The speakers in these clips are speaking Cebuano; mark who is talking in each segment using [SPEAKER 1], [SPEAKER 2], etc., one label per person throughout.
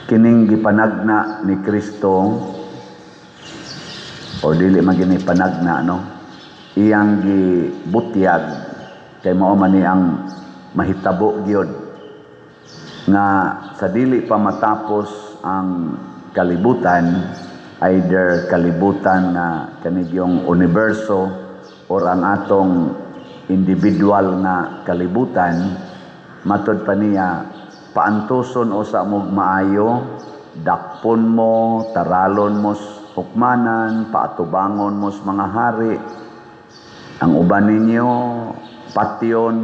[SPEAKER 1] Kining gipanagna ni Kristo, or dili man gini panagna, no, iyang gibutyag kay mao man ni ang mahitabo gyud nga sa dili pa matapos ang kalibutan, either kalibutan nga kanigyong universo or ang atong individual nga kalibutan. Matod pa niya, paantuson usa mog maayo, dakpon mo, taralon mo hukmanan, paatubangon mo sa mga hari. Ang uban ninyo patyon.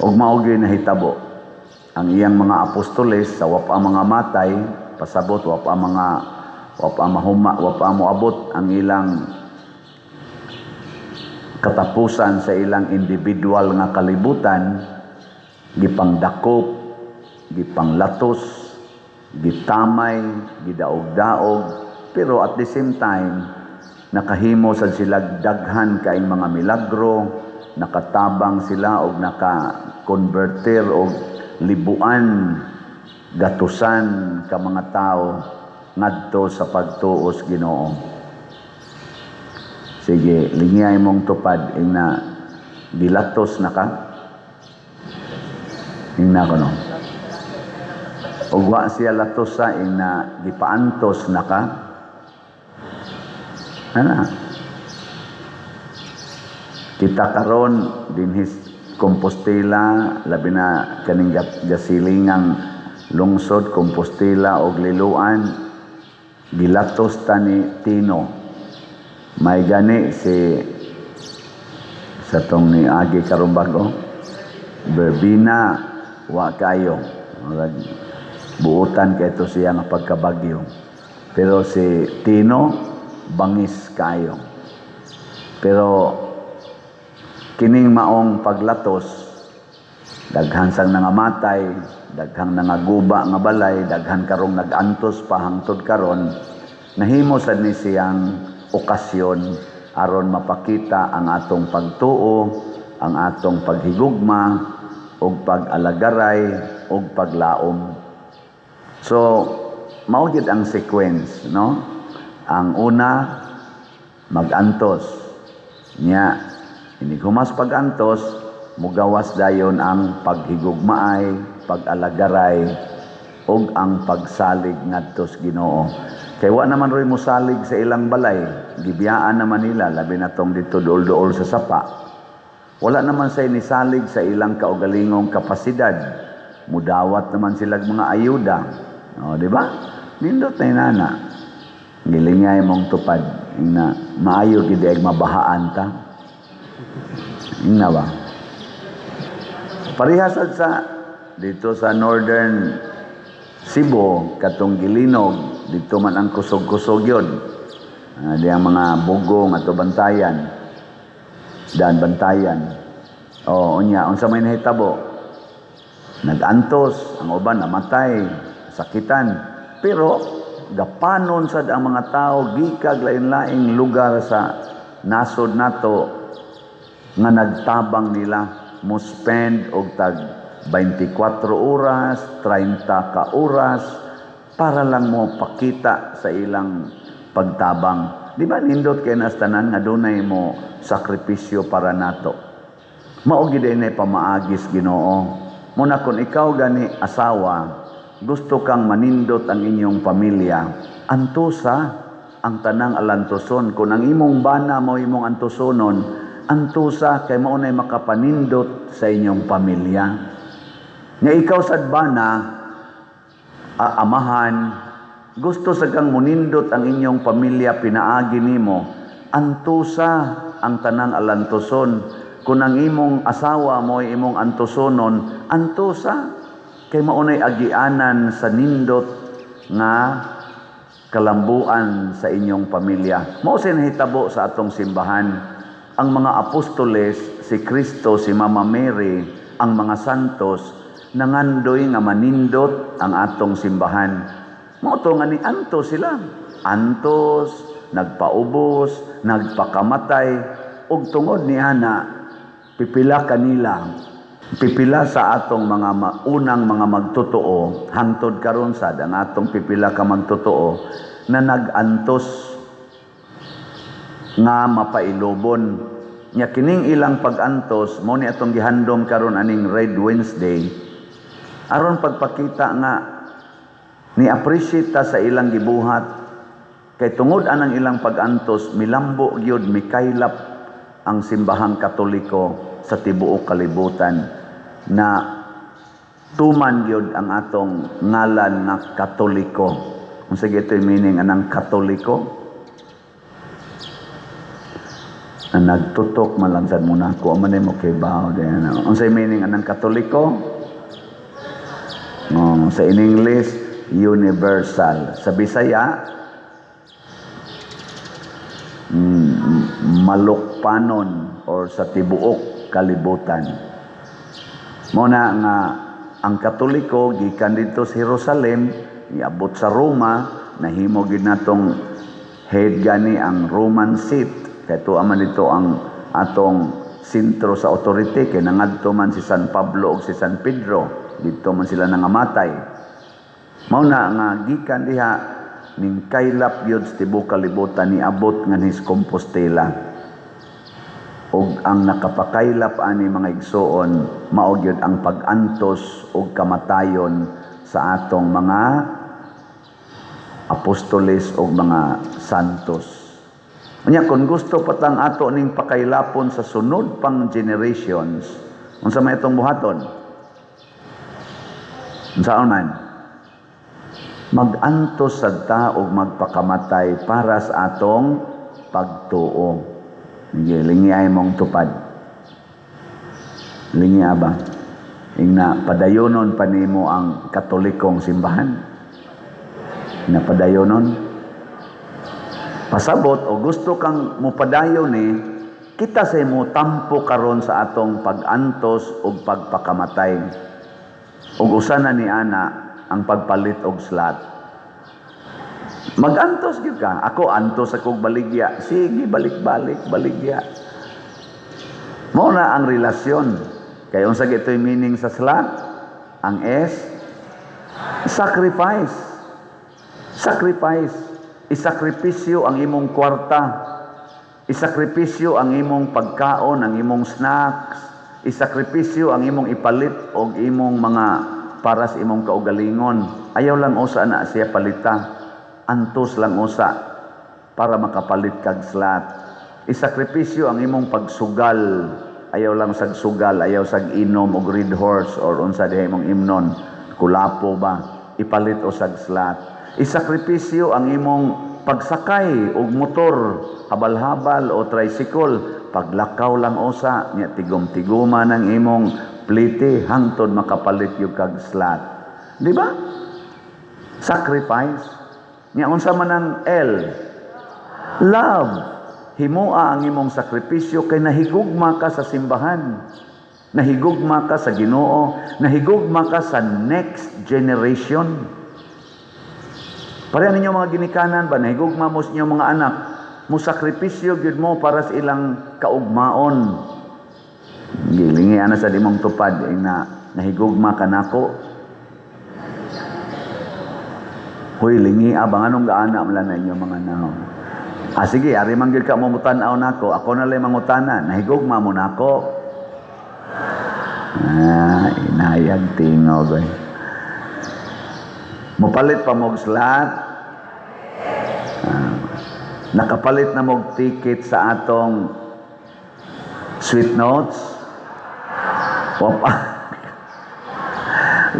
[SPEAKER 1] Ug mao gyud nahitabo. Ang iyang mga apostoles, sa wa pa mga matay, pasabot wa pa mga, wa pa mahuma, wa pa moabot ang ilang katapusan sa ilang individual nga kalibutan, gipangdakop, gipanglatos, gitamay, gidaog-daog. Pero at the same time, nakahimo sad sila daghan kaing mga milagro, nakatabang sila og naka-converter og libuan, gatusan ka mga tao ngadto sa pagtuo sa Ginoo. Sige, lingiyay mong tupad, ingna gilatos na ka. Ingna ko, no. Ug wa siya latos sa, ingna gipaantos na ka. Ana. Kita karon dinhi Compostela, labi na kaning gasilingang lungsod Compostela og Liloan, gilatos ta ni Tino. May gani si sa tong ni agi karon bago Berbina, wa kayo. Murag buutan kay to siya nga pagkabagyo. Pero si Tino, bangis kayo. Pero kining maong paglatos, daghan sang nangamatay, daghang nangaguba nga balay, daghan karong nagantos pa hangtod karon, nahimo sad ni siyang okasyon aron mapakita ang atong pagtuo, ang atong paghigugma ug pag-alagaray ug paglaom. So, mao gyud ang sequence, no? Ang una, magantos. Nya, inig humas pag-antos, mugawas dayon ang paghigugmaay, pag-alagaray, ug ang pagsalig ngadto sa Ginoo. Kay wa naman roy mosalig sa ilang balay, gibiyaan naman nila, labi na tong dito duol-duol sa sapa. Wala naman say nisalig sa ilang kaugalingong kapasidad. Mudawat naman sila mga ayuda. O, di ba? Nindot na inana. Gilingay mong tupad. Ingna, maayo gid ay mabahaan ta. Ingna ba? Parehas sa dito sa Northern Cebu, katong Gilinog, dito man ang kusog-kusog yun. Di ang mga bugong ato Bantayan. Dan Bantayan. O, unya, unsa may nahitabo? Nagantos, ang uban namatay, sakitan. Pero gapanon sad ang mga tao gikag lain-laing lugar sa nasod nato nga nagtabang nila, mo spend og tag 24 oras, 30 ka oras para lang mo pakita sa ilang pagtabang. Di ba nindot kay nas tanan nga dunay mo sakripisyo para nato? Mao gid na pamaagis Ginoo. Muna kung ikaw gani asawa, gusto kang manindot ang inyong pamilya, antusa ang tanang alantuson. Kung ang imong bana mo imong antusonon, antusa kay mao nay makapanindot sa inyong pamilya. Nga ikaw sad bana, amahan, gusto sa kang munindot ang inyong pamilya pinaagi nimo, antusa ang tanang alantuson. Kung ang imong asawa mo ay imong antusonon, antusa kay maunay agianan sa nindot nga kalambuan sa inyong pamilya. Mao sa nahitabo sa atong simbahan. Ang mga apostoles, si Kristo, si Mama Mary, ang mga santos, nangandoy nga manindot ang atong simbahan. Mao to nga ni antos sila. Antos, nagpaubos, nagpakamatay, ug tungod ni ana, pipila kanila Pipila sa atong mga unang mga magtotoo, hangtod karon sad ang atong pipila ka magtotoo na nag-antos nga mapailubon. Nya kining ilang pag-antos mo ni atong gihandom karon aning Red Wednesday, aron pagpakita nga ni appreciate ta sa ilang gibuhat, kay tungod anang ilang pag-antos, milambo gyud, mikaylap ang Simbahang Katoliko sa tibuok kalibutan na tuman gyud ang atong ngalan nga Katoliko. Unsa gyud meaning anang Katoliko? Na nagtutok man lang sad muna ako man mo kay bao. Unsay meaning anang Katoliko? Oh, sa in English, universal. Sa Bisaya, malukpanon or sa tibuok kalibutan. Mo na nga ang Katoliko gikan didto sa Jerusalem, niabot sa Roma, nahimo gid natong head gani ang Roman seat. Kay tuwa man dito ang atong sentro sa authority, kay nangadto man si San Pablo ug si San Pedro, didto man sila nangamatay. Mao na nga gikan diha ning kaylap gyud sa tibuok kalibutan, niabot nganhis Compostela. Ug ang nakapakaylap ani, mga igsuon, mao gyud ang pag-antos ug kamatayon sa atong mga apostoles ug mga santos. Unya kung gusto patang ato ning pakaylapon sa sunod pang generations, unsa may itong buhaton? Unsaon man? Mag-antos sad ta og magpakamatay para sa atong pagtuo. Sige, lingi ay mong tupad. Lingi ba? Ingna, padayonon pa nimo ang Katolikong simbahan. Na padayonon. Pasabot o gusto kang mupadayon ni kita sa imo tampo karon sa atong pag-antos ug pagpakamatay. Ug usa na ni ana ang pagpalit og slot. Magantos gyud ka. Ako, antos ako baligya. Sige, balik-balik, baligya. Mao na ang relasyon. Kay unsa gito'y meaning sa slot? Ang S, sacrifice. Sacrifice. Isakripisyo ang imong kwarta. Isakripisyo ang imong pagkaon, ang imong snacks. Isakripisyo ang imong ipalit og imong mga para sa imong kaugalingon. Ayaw lang usa na siya palita. Antos lang usa para makapalit kag slot. Isakripisyo ang imong pagsugal. Ayaw lang sag sugal, ayaw sag inom og Red Horse or unsa diha imong imnon. Kulapo ba? Ipalit o sag slot. Isakripisyo ang imong pagsakay og motor, habal-habal o tricycle, paglakaw lang usa nya tigom-tiguma ng imong plite hangtod makapalit yung kag slot. Di ba? Sacrifice. Nya unsa man ang L? Love. Himoa ang imong sakripisyo kay nahigugma ka sa simbahan. Nahigugma ka sa Ginoo, nahigugma ka sa next generation. Pareha ninyo mga ginikanan ba, nahigugma mo sa inyong mga anak, mo sakripisyo gyud mo para sa ilang kaugmaon. Gilingi ana sa imong tupad ing na nahigugma ka nako. Hoy, lingi abang anong gaana man na inyong mga naon. Ah, sige, ari man gyud ka mo mutan-aw nako, ako na lang mangutana, nahigugma mo nako. Ah, inayag tingog oy. Mopalit pa mog slot. Ah, nakapalit na mog ticket sa atong Sweet Notes. Wapa.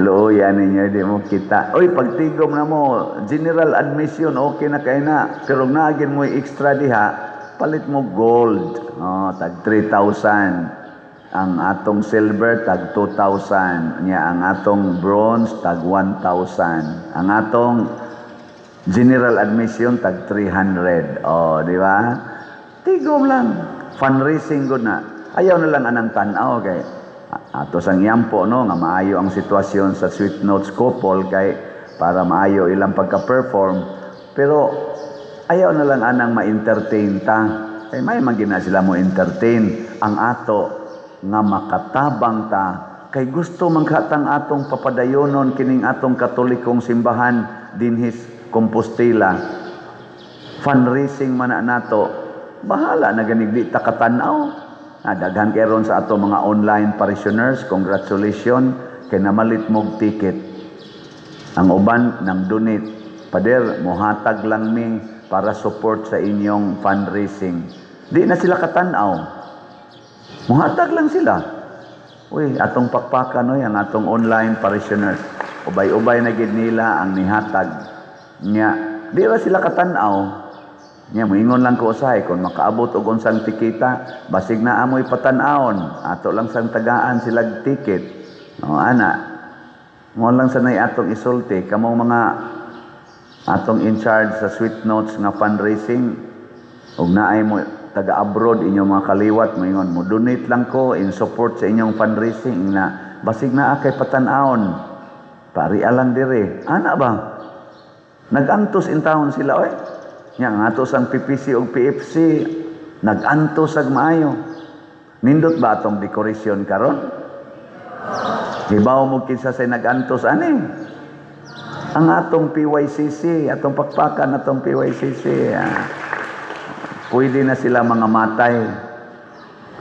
[SPEAKER 1] Luya ninyo, di mo kita. Uy, pagtigom na mo, general admission, okay na kay na. Pero nagin mo extra diha, palit mo gold. Oh, tag 3,000. Ang atong silver, tag 2,000. Nya, ang atong bronze, tag 1,000. Ang atong general admission, tag 300. Oh, di ba? Tigom lang. Fundraising good na. Ayaw na lang anang tan-aw kay ato sang yampo no nga maayo ang sitwasyon sa Sweet Notes couple kay para maayo ilang pagka-perform, pero ayaw na lang anang ma-entertain ta kay may magina sila mo entertain. Ang ato nga makatabang ta Kay gusto man katang atong papadayonon kining atong Katolikong simbahan dinhis Compostela. Fundraising man na nato. Bahala na ganig di ta katanaw. Ah, daghan kay ron sa ato mga online parishioners, congratulations kay namalit mog ticket. Ang uban nang donate. "Pader, mohatag lang mi para support sa inyong fundraising." Di na sila katanaw. Muhatag lang sila. Uy, atong pakpakan oy ang atong online parishioners. Ubay-ubay na gid nila ang nihatag. Nya, di ra sila katanaw. Nya, moingon lang ko usahay kung makaabot og unsang tikita, basig na amoy patan-awon, ato lang sang tagaan sila ticket. No, ana. Mo lang sanay atong isulti kamong mga atong in charge sa Sweet Notes nga fundraising, ug naay mo taga abroad, inyong mga kaliwat moingon, "Mo donate lang ko in support sa inyong fundraising," na basig naa kay patan-awon, pari lang dire ana ba. Nag-antos in town sila oy. Nya ang ato sang PPC ug PFC nag-antos ag maayo. Nindot ba atong decoration karon? Hibaw mo kinsa say nag-antos ani? Ang atong PYCC, atong pakpakan atong PYCC. Ah. Pwede na sila mga matay.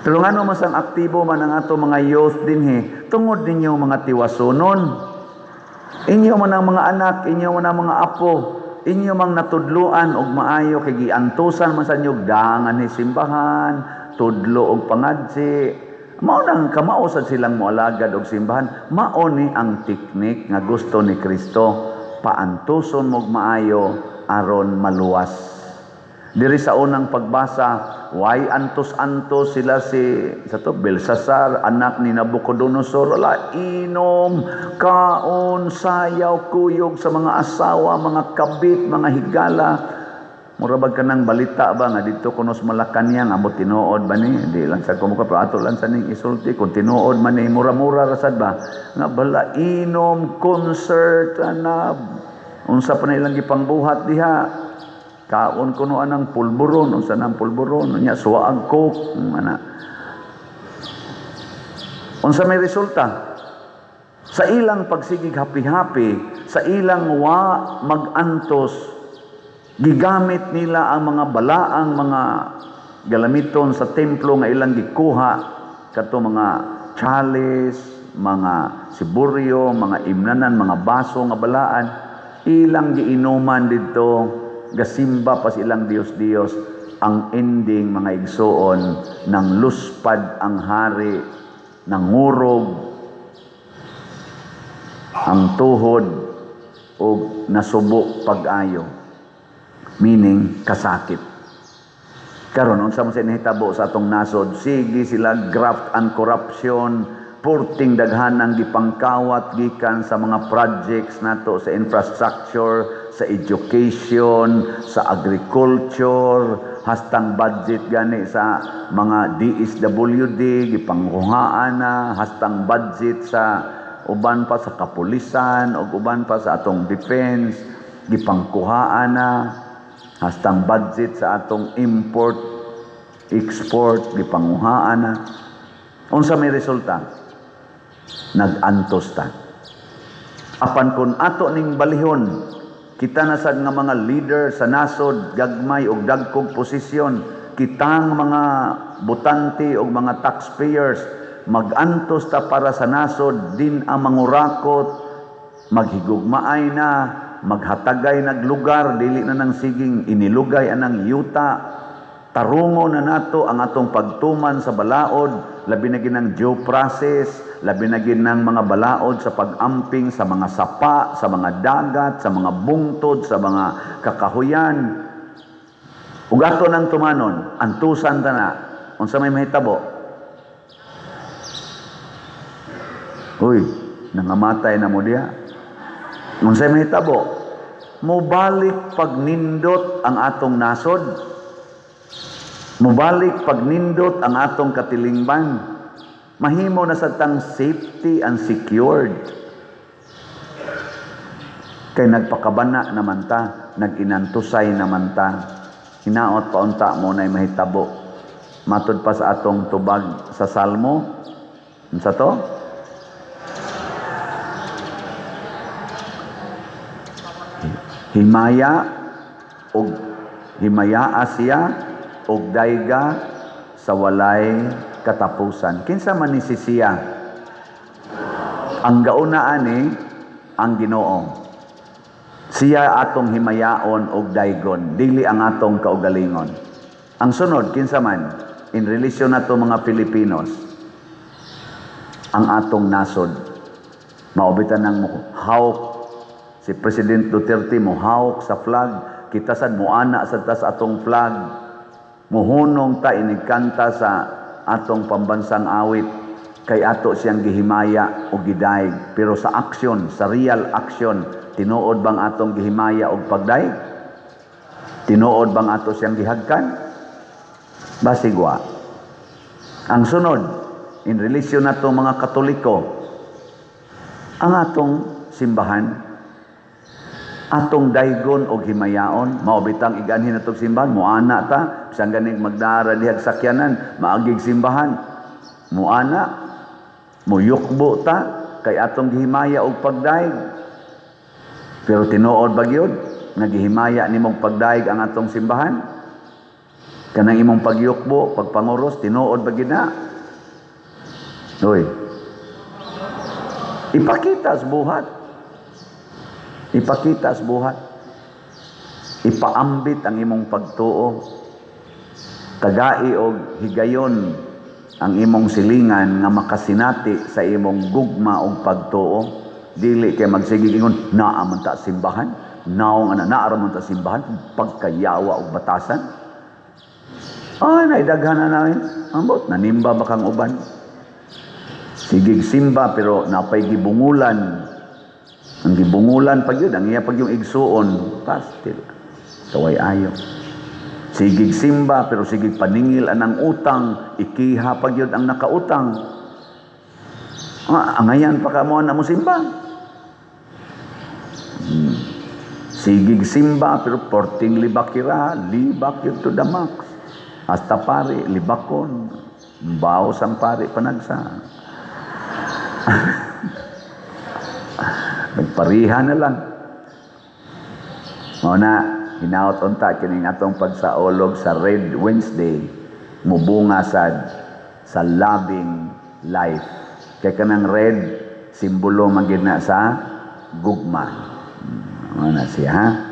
[SPEAKER 1] Pero ngano mas ang aktibo man ang ato mga youth dinhi, tungod ninyo mga tiwasunon. Inyo man ang mga anak, inyo man ang mga apo, inyo mang natudluan og maayo kay giantusan man sa inyo dangan ni simbahan, tudlo og pangadsi. Mao nang kamao sad silang moalagad og simbahan. Mao ni ang teknik nga gusto ni Kristo, paantuson mog maayo aron maluwas. Diri sa unang pagbasa, why antos-antos sila si sa to Belsasar, anak ni Nabucodonosor, wala inom, kaon, sayaw, kuyog sa mga asawa, mga kabit, mga higala. Mura bag kanang balita ba nga dito kuno sa Malacañang, ambot tinuod ba ni? Di lang sa kumuka, pero ato lang sa ning isulti kung tinuod man ni, mura-mura rasad ba nga bala inom, concert ana, unsa pa na ilang gipangbuhat diha, kaon kuno anang pulburon, unsa nang pulburon nya, suwaag Coke ana. Unsa may resulta sa ilang pagsigig happy-happy, sa ilang wa magantos? Gigamit nila ang mga balaang mga galamiton sa templo nga ilang gikuha, kato mga chalice, mga siburyo, mga imnanan, mga baso nga balaan, ilang giinuman didto, gasimba pa silang Diyos-Diyos. Ang ending, mga igsuon, nang luspad ang hari, nangurog ang tuhod ug nasubo pag-ayo, meaning kasakit. Karon, unsa man sa nahitabo sa atong nasod? Sige sila graft and corruption, purting daghan ang gipangkawat gikan sa mga projects nato sa infrastructure, sa education, sa agriculture, hastang budget gani sa mga DSWD gipangkuhaan na, hastang budget sa uban pa, sa kapulisan ug uban pa, sa atong defense gipangkuhaan na, hastang budget sa atong import export gipanguhaan na. Unsa may resulta? Nag-antos ta. Apan kung ato ning balihon, kita na sad nga mga leader sa nasod, gagmay og dagkog posisyon, kitang mga botante og mga taxpayers, magantos ta para sa nasod, din ang mangurakot, maghigugmaay na, maghatagay naglugar, dili na nang siging inilugay anang yuta, tarungo na nato ang atong pagtuman sa balaod, labi na ginang due process, labi na ginang mga balaod sa pag-amping sa mga sapa, sa mga dagat, sa mga bungtod, sa mga kakahuyan. Ug ato nang tumanon, antusan ta na, unsa may mahitabo? Uy, nangamatay na mo diha. Unsay mahitabo? Mobalik pagnindot ang atong nasod. Mobalik pagnindot ang atong katilingban. Mahimo na sa tang safety and secured. Kay nagpakabana naman ta, nag-inantusay naman ta. Hinaot paunta mo na'y mahitabo. Matud pa sa atong tubag sa Salmo. Unsa to? Himaya og himayaa siya og dayga sa walay katapusan. Kinsa man ni si siya? Ang gauna ani, ang Ginoo. Siya atong himayaon og daygon, dili ang atong kaugalingon. Ang sunod, kinsa man in relation nato mga Filipinos? Ang atong nasod. Mao bitan nang hawk si President Duterte, mo hawk sa flag, kita sad muana sa tas atong flag, muhunong ta inigkanta sa atong pambansang awit, kay ato siyang gihimaya o gidayeg. Pero sa action, sa real action, tinuod bang atong gihimaya og pagdayeg? Tinuod bang ato siyang gihagkan? Basig wa. Ang sunod, in relation nato mga Katoliko, ang atong simbahan, atong daygon og himayaon. Mao bitang iganhin natong simbahan, muana ta, bisan ganing magdara dihag sakyanan, maagig simbahan, muana, muyukbo ta, kay atong gihimaya og pagdayeg. Pero tinuod ba gyud nga gihimaya nimong pagdayeg ang atong simbahan? Kanang imong pagyukbo, pagpanguros, tinuod ba gyud na? Uy. Ipakita sa buhat. Ipakita sa buhat. Ipaambit ang imong pagtuo. Tagai og higayon ang imong silingan nga makasinati sa imong gugma og pagtuo. Dili kay magsige ingon, "Naa man ta simbahan, naong ana, naa ra man ta simbahan," pagkayawa og batasan. Ay, naidaghan na namin. Ambot, nanimba ba kang uban? Sigig simba pero napay gibungulan. Ang gibungulan pag yun, ang iya pag yung igsuon, pastil. Kaway ayo. Sigig simba pero sigig paningil anang utang, ikiha pag yun ang nakautang. Ah, angayan pa ka mo na mo simba. Sigig simba pero porting libakira, libak yun to the max. Hasta pare, libakon. Baos ang pare panagsa. Nagpariha na lang. Mao na, hinaot unta kining atong pagsaulog sa Red Wednesday mubunga sad sa loving life. Kay kanang red, simbolo man gid na sa gugma. Mao na siya, ha?